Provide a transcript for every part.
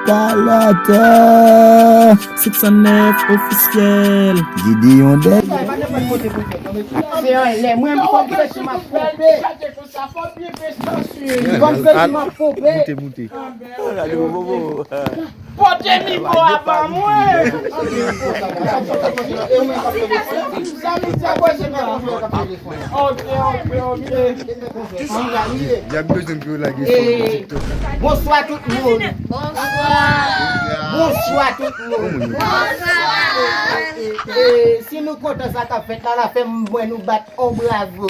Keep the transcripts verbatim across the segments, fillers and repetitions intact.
Kalata, six cent neuf ofisyèl. Gideon Dè. Se anlè, mwen menm, fò m fè sou m ap ponpe. Fò m fè sou m ap ponpe. Pote mikwo a ba mwen. Sa misye poze nan. Ok, ok, ok. Y ap bezwen pou yo lage sou TikTok. Bonswa tout moun. Bonswa. Bonswa tout moun. Bonswa. E, e, si nou kontan sa k ap fèt la, la fè m wè nou bat on bravo.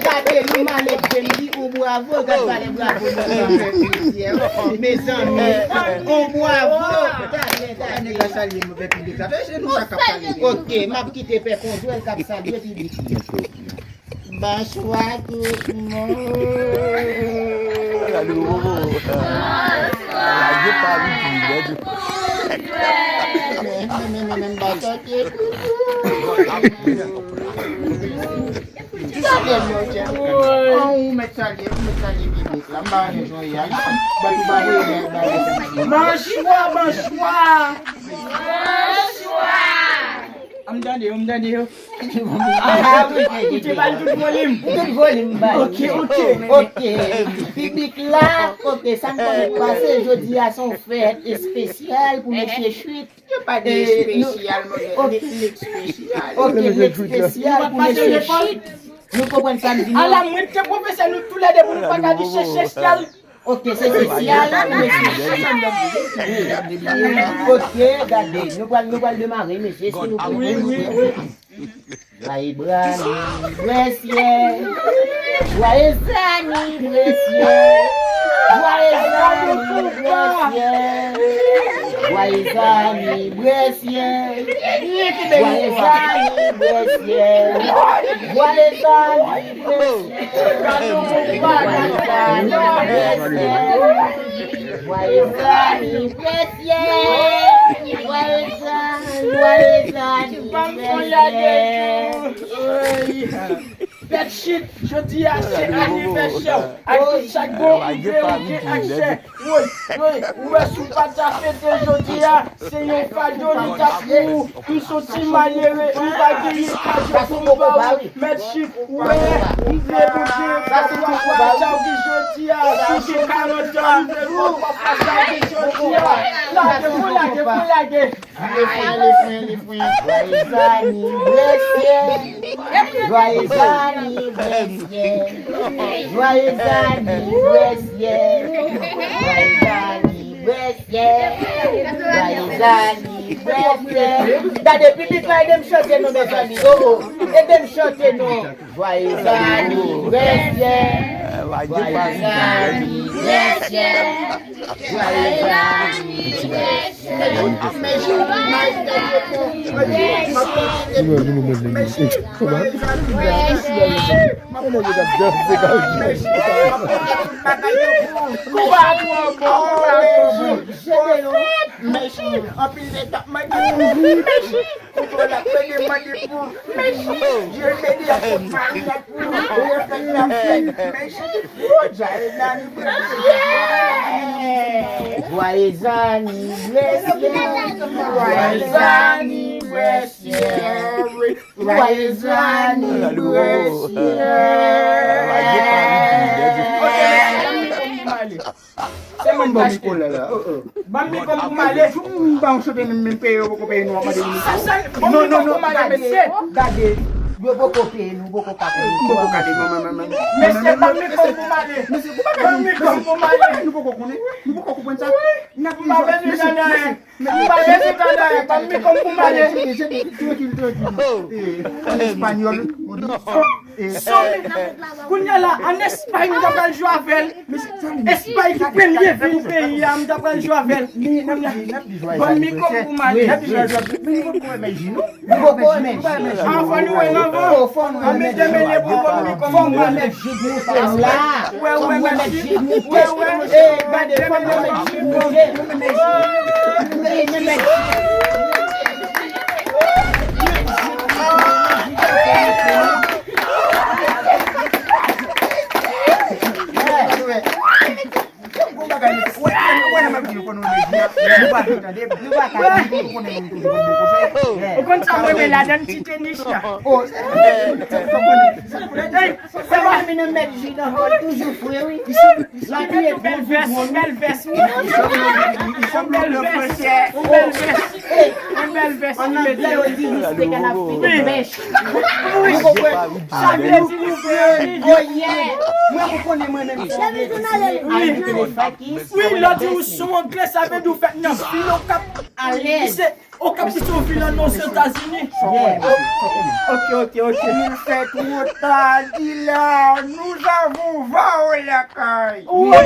Gade nou malèt, je m di on bravo, gad valè bravo nou. Mezanmi, on bravo. Gade, gade. Nèg la salye m avèk piblik la. Se nou sa k ap pale. Ok, m ap kite Pè Konjwèl k ap salye piblik. Bonswa tout moun. Lage pa li tou, lage. Men, men, men, men, men, ba tande. Ou mèt salye, ou mèt salye piblik la. M pa wè jan y a. Ba tou ba voye, ba, ba. Bonswa, bonswa. Bonswa. An m tande yo, m tande yo. Ah, wi, wi, wi. Ou te ba l tout volim. Tout volim, ba. Ok, ok. Ok. Piblik la, ok, sa m konnen pase, jodi a se yon fèt espesyal pou mesye Chwit. Yo pa gen espesyal, mwen gen nik, nik espesyal. Ok, nik espesyal pou mesye Chwit. Nou konprann sa m di nou? Ala, mwen te pwofesè nou toulède pou nou pa ka di se espesyal. Ok, se espesyal pou mesye Chwit. Ok, gade, nou pral, nou pral demare, mesye, silvouplè. Wi, wi, wi. Joyeux anniversaire. Joyeux anniversaire. Joyeux anniversaire. Joyeux anniversaire. Joyeux anniversaire. Joyeux anniversaire. Joyeux anniversaire. Joyeux anniversaire. Joyeux anniversaire. Pèt Chwit, jodi a se anivèsè w. Ak tout sa k bon, ou vle, ou gen aksè. Woy, woy, ou wè si w pa ta fete jodi a, se yon fado li t ap pou ou. M se yon ti malere, m pa genyen kado pou m ba ou. Mèt Chwit, ou wè, m vle pou gen kado w ap fè sa w gen jodi a. Si w gen karant an, m vle pou w ap fè sa w gen jodi a. Lage, pou lage, pou lage. Li fwen, li fwen, li fwen. Joyeux anniversaire. Joyeux anniversaire. Joyeux anniversaire. Joyeux anniversaire. Joyeux anniversaire. Gade, piblik la, ede m chante non, mezanmi. Oh, oh. Ede m chante non. Joyeux anniversaire. Joyeux anniversaire. Joyeux anniversaire. Anpil nèg t ap mande pou ou. Kouto l ap plede mande pou ou. Mèsi. Dye beni ap fè pari ap pou ou. Ou refèt la fèt. Mèsi. Joyeux anniversaire. Joyeux anniversaire. Joyeux anniversaire. Joyeux anniversaire. Se mwen ban mikwo la la. Ban m mikwo m pou m ale. Jou m ba yon chante menm, menm peye yo poko peye nou ap mande nou mikwo. Sa sèl, ban m mikwo m pou m ale, mesye. Gade, yo poko peye nou, poko ka peye nou. M poko ka peye nou, men, men, men. Mesye, ban m mikwo m pou m ale. Mesye, pou bagay nou, mesye, pou bagay nou poko konnen. Nou poko konprann sa. N ap di jòj, mesye, mesye. M pa bezwen tande anyen, ban m mikwo m pou m ale. Trankil, trankil. Eh, an espanyòl, on dit. Eh. Kounye a la, an Espay, m ta pral jwe avè l. Espay ki premye vil peyi a, m ta pral jwe avè l. Kounye a, ban m mikwo m pou m ale. N ap di jòj, jòj. Men nou poko renmen ji nou. Nou poko renmen ji. Anvan nou wè nan van. An mete mele pou ban m mikwo m pou m ale. Wè, wè, mèsi. Wè, wè. Gade, fò nou met jig moute. Nou konn nou deja. Nou pa vin tande. Nou pa ka tande. Nou konnen nou toujou konn bon konsèy. Ou konn sa mwen renmen ladan ti tenis la. Oh, se sa konnen. Sa konnen. Sa va vin nan mèt ji nan kòl toujou fre wi. Li met yon bèl vès, yon bèl vès wi. Yon bèl vès, yon bèl vès. Yon bèl vès. An anglè yo di respect and African bèch. Ou konprann? Sa vle di nou fre wi. Oh yeah. Mwen m konnen mwen menm sa vle di. Wi, lè w di ou se yon anglè, sa vle di ou fèt nan vil Okap. Alèz. Okap se yon vil an Ozetazini. Yeah. Ok, ok, ok. Il fait trop tard, dealer. Nous avons vent au lakay. Wi.